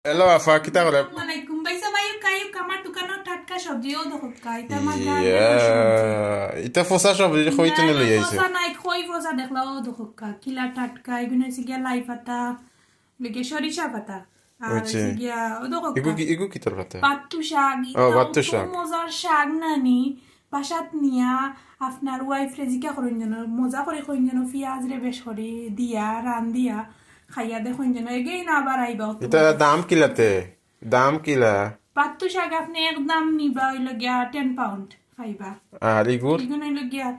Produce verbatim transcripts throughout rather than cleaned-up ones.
হ্যালো আফা, কিতা করে? আসসালামু আলাইকুম। ভাই সাহেব, আইউক্কা, আইউক্কা, আমার দোকানো টাটকা সবজি, ও দেখউক্কা, ইটা আমার ইয়া, ইটা ফসা সবজি, কই তুমি লই আইছো? ফসা নাই, কই ফসা দেখলা, ও দেখউক্কা, কিলা টাটকা, এগুন অইছে গিয়া লাই পাতা, লগে সরিষা পাতা, আর বুঝছি। অইছে গিয়া, ও দেখউক্কা, ইগু কি, ইগু কিতার পাতা? বাত্তু শাক, ও, ইটা বাত্তু অত শাক। মজার শাক নানি, বাসাত নিয়া আপনার ওয়াইফ রে জিকা করইন যেন, মজা করি কইন যেন, পিয়াজ রে বেশ করি দিয়া, রান দিয়া, খাইয়া দেখইন যেন, এগেই না আবার আইবা অত ইটা দাম কিলাতে? দাম কিলা? বাত্তু শাক আপনে একদম নিবা অইলো গিয়া টেন পাউন্ড পাইবা। আর ইগুর? এগুন অইলো গিয়া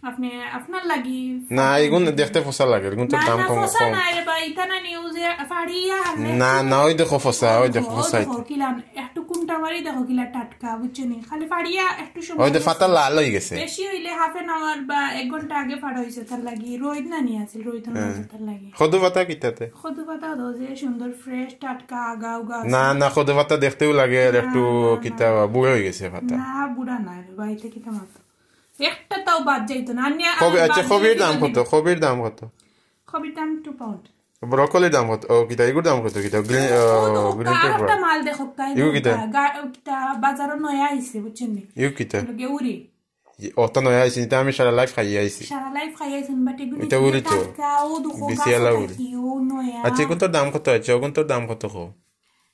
আপনে আপনার লাগি না, ইগুন দেখতে ফসা লাগে, ইগুন তো না, দাম না, কম, ফসা কম। না রে ভাই, ইটা না নিউজে ফাড়িয়া হারলে না, না, ওই দেখো ফসা, ওই দেখো ও ফসা। দেখো, কিলা একটু কুমটা মারি দেখো, কিলা টাটকা, বুঝছো নি? খালি ফাড়িয়া একটু সময় ওই যে পাতা লাল হয়ে গেছে। বেশি হইলে হাফ অ্যান আওয়ার বা এক ঘন্টা আগে ফাড়া হইছে, তার লাগি রোদ না নিয়ে আছিল, রোদ না হইছে, তার লাগি। কদু পাতা কিতাতে? কদু পাতা দাও যে সুন্দর ফ্রেশ টাটকা আগা উগা আছে। না, না, কদু পাতা দেখতেও লাগে আর একটু কিতা বুড়া হয়ে গেছে পাতা। না, বুড়া না রে ভাই, ইটা কিতা মাতো? একটা তাও বাদ যাইতো না। আনিয়া কবি, আর আচ্ছা, বাদ কবির দিলে দাম দিলে কত? কবির দাম কত? কবির দাম টু পাউন্ড। ব্রকলির দাম কত? ও কিতা, ইগুর দাম কত কিতা? গ্রিন, ও, ও, গ্রিন আর পেপার। একটা মাল দেখো, কাই ইগু কিতা? গা-, কিতা বাজারো নয়া আইছে, বুঝছেন নি? ইগু কিতা? লগে উরি। অত নয়া আইছে, ইটা আমি সারা লাইফ খাইয়া আইছি। সারা লাইফ খাই আইছেন, বাট এগুন ইটা উরি তো। টাটকা, ও দুখো বিসি গাছ আলা থাকি, উরি। ও নয়া। আচ্ছা, ইগুন তোর দাম কত আছে? ওগুন তোর দাম কত কো?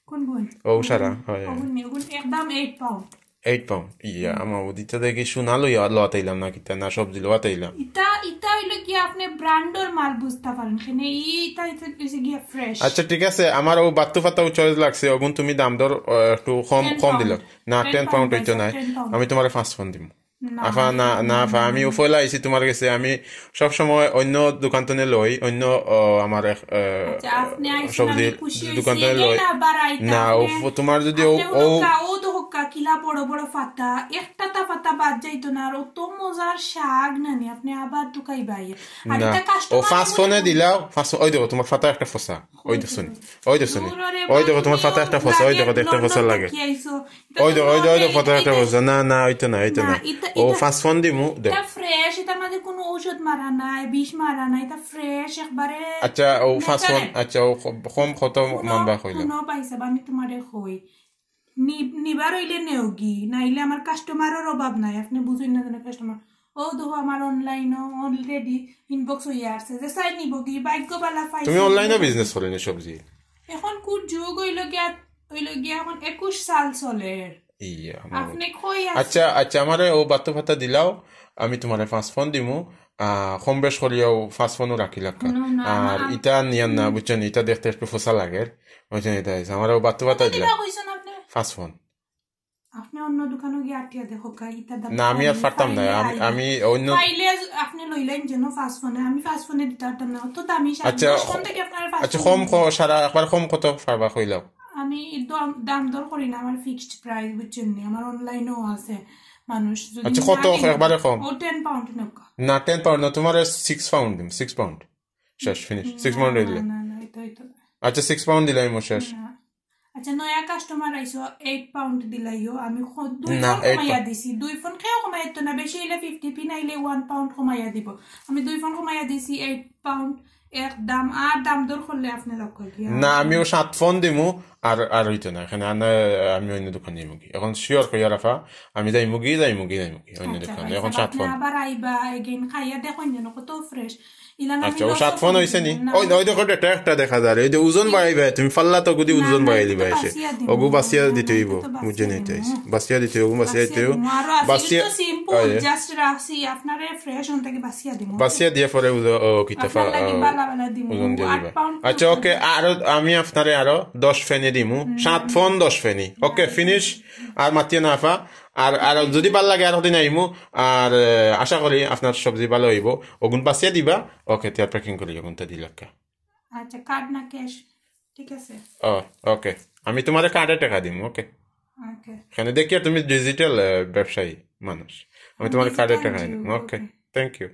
কোন গুণ? ও সারা, হয়, হয়। ওগুন নি, ওগুন একদম eight pound. Eight pound. Yeah, আমার ওদিকটা দেখি সোনা লইয়া লওয়াত আইলাম না কিতা, না সবজি লওয়াত আইলাম। ইটা, ইটা হইলো কি আপনে ব্র্যান্ডর মাল বুঝতা পারেন, কেনে ইটা, ইটা হইছে গিয়া ফ্রেশ। আচ্ছা, ঠিক আছে, আমার ও বাত্তু পাতাও চয়েস লাগছে, ওগুন তুমি দাম দর, আহ, একটু কম, টেন কম পাউন্ড। দিল। না, টেন টেন পাউন্ড পাউন্ড হইতো আছে, নাই। Ten pound. আমি তোমারে পাঁচ পাউন্ড দিমু। না, আফা, না, না, আফা, আমি উফলা আইছি তোমার গেছে, আমি সব সময় অন্য দোকান তনে লই, অন্য, ও, আমার এক, আহ, আচ্ছা, আপনি আইছেন, সবজি আমি খুশি হইছি। দোকান তনে এগেইন লই। আবার আইতা, না, ও আপনি, ফ-, তোমার যদি ও, আপনি ও, হুনকা, ও তো হুনকা, কিলা বড় বড় পাতা, একটা তা পাতা বাদ যাইতো না, আর অত মজার শাক নানি, আপনি আবার টুকাই বাইয়ে। আর না, এটা ও কাস্টমার ফাস্ট ফোনে দিলাও, ফাস্ট, ওই দেখো, তোমার পাতা একটা ফসা, ওই দেখো নি, ওই দেখো নি, দূররে ওই দেখো, তোমার ভাই, পাতা একটা ফসা, ওই দেখো, দেখতে লন্ডন ফসা লাগে। দেখি আইছো। এটা ওই তো দেখো, ওই দেখো, ওই দেখো, লন্ডন, পাতা একটা এই যে ফসা, না, না, ওইটা না, ওইটা না। না, এটা, ও এটা, ফাস্ট ফোন দিমু, দেখো। এটা ফ্রেশ, এটার মাঝে কোনো ঔষধ মারা নাই, বিষ মারা নাই, এটা ফ্রেশ একবারে। আচ্ছা, ও ফাস্ট ফোন, natural। আচ্ছা, ও কম, কম কত কোনো, মানবা কইলাম? কোনো পয়সা বা আমি তোমারে কই। নি-, নিবার হইলে নেওগি, নাইলে আমার কাস্টমারের অভাব নাই, আপনি বুঝুন না যেন কাস্টমার। ও দেখো আমার অনলাইনও অলরেডি ইনবক্স হইয়া আছে, যে সাই নিবগি, ভাগ্য বালা পাইছে। তুমি অনলাইনে বিজনেস করো নি সবজি? এখন কুর যুগ হইল গিয়া, হইল গিয়া এখন একুশ সাল চলের। ইয়া, আপনি কই আছেন? আচ্ছা, আচ্ছা, আমারে ও বাত্তু পাতা দিলাও, আমি তোমারে ফাস্ট ফোন দিমু, আহ, কম বেশ করিয়াও ফাস্ট ফোনও রাখি লাগা। না, না, আর না। ইটা নিয়ান না, বুঝছেন, ইটা দেখতে একটু ফসা লাগে, বুঝছেন, ইটা হইছে। আমারে ও বাত্তু পাতা আপনি দিলাও, কিতা কইছেন আপনি? Fast phone. আপনি অন্য দোকানো গিয়া আটিয়া দেখো কা, ইটা দাম না, আমি আর কম, পারতাম না, পাইলে আমি, আইবা। আমি অন্য পাইলে আপনি লইলেন যেন ফাস্ট ফোনে, আমি ফাস্ট ফোনে দিতে পারতাম না, অত দামি শাড়ি, আচ্ছা, দশ ফোন থেকে আপনার ফাস্ট আচ্ছা, ফোন কম ক-, সারা একবার কম কত পারবা কইলাও? আমি দাম, দাম দর করি না, আমার ফিক্সড প্রাইস, বুঝছেন নি? আমার অনলাইনও আছে মানুষ যদি আচ্ছা, কত জানে না, একবারে কম? ও টেন পাউন্ড নেবকা। না, টেন পাউন্ড না, তোমার সিক্স পাউন্ড দিম, সিক্স পাউন্ড। শেষ, ফিনিশ। সিক্স পাউন্ড না, দিলে। না, না, এটা হইতো না। আচ্ছা, সিক্স পাউন্ড দিলাম, ও শেষ। না। আচ্ছা, নয়া কাস্টমার আইছো, এইট পাউন্ড দিলাইও, আমি খ-, দুই না, ফোন এইট কমাইয়া পাউন্ড। দিছি, দুই ফোন কেউ কমাইতো না, বেশি হইলে ফিফটি পি, নাইলে ওয়ান পাউন্ড কমাইয়া দিব। আমি দুই ফোন কমাইয়া দিছি এইট পাউন্ড, এক দাম, আর দাম দর করলে আপনি লক্ষ্য গিয়া। না, আমি ও সাত ফোন দিমু, আর, আর হইতো না, এখানে আনা, আমি অন্য দোকান যাইমু কি। এখন শিওর কইয়া রাখা, আমি যাইমু কি, যাইমু কি, যাইমু কি, অন্য আচ্ছা, দোকান। ভাই, এখন আপনি সাত ফোন। আবার আইবা, again খাইয়া দেখুন যেন কত ফ্রেশ। ইলান আমি আচ্ছা, ও লস সাত ফোন করবো হইছে নি? না। ওই, ওই দেখো, এটা একটা দেখা যায়, এই যে ওজন বাড়াইবে, তুমি ফাল্লা তো গুদি না, ওজন না, বাড়াই এটা দিবা তো এসে। বাসিয়া দিমু। ওগু বাসিয়া না, না, দিতে না, হইব, এটা তো বাসিয়া বুঝে নিতে দিমু, হইব। হ্যাঁ। বাসিয়া দিতে হইব, বাসিয়া দিতে হইব। বাসিয়া দিমু। আরো আছে, বাসিয়া, এগুলো তো সিম্পল, ওই। জাস্ট রাখছি, আপনারে ফ্রেশ ওন থেকে বাসিয়া দিমু। বাসিয়া দিয়া পরে ওগুলো, ও, কিতা আপনার লাগি ফা-, বালা বালা দিমু। ওজন দিয়া আট দিবা। পাউন্ড আচ্ছা, ওকে, আরো আমি আপনারে আরো দশ ফেনি দিমু, সাত ফোন দশ ফেনি। ওকে, ফিনিশ। আর মাতিও না আফা। আর, আর যদি ভালা লাগে, আরো দিন আইমু। আর, এ, আশা করি আপনার সবজি ভালা হইব। ওগুন বাসিয়া দিবা। ওকে, তিয়ার প্যাকিং করি, ওগুনটা দিলাক্কা। আচ্ছা, কার্ড না ক্যাশ? ঠিক আছে। ও, ওকে। আমি তোমারে কার্ডে টাকা দিমু, ওকে। ওকে। এখানে দেখিয়া তুমি ডিজিটাল, এ, ব্যবসায়ী মানুষ। আমি তোমারে কার্ডে Digital টাকা যুগ, দিমু, ওকে। ওকে। Thank you.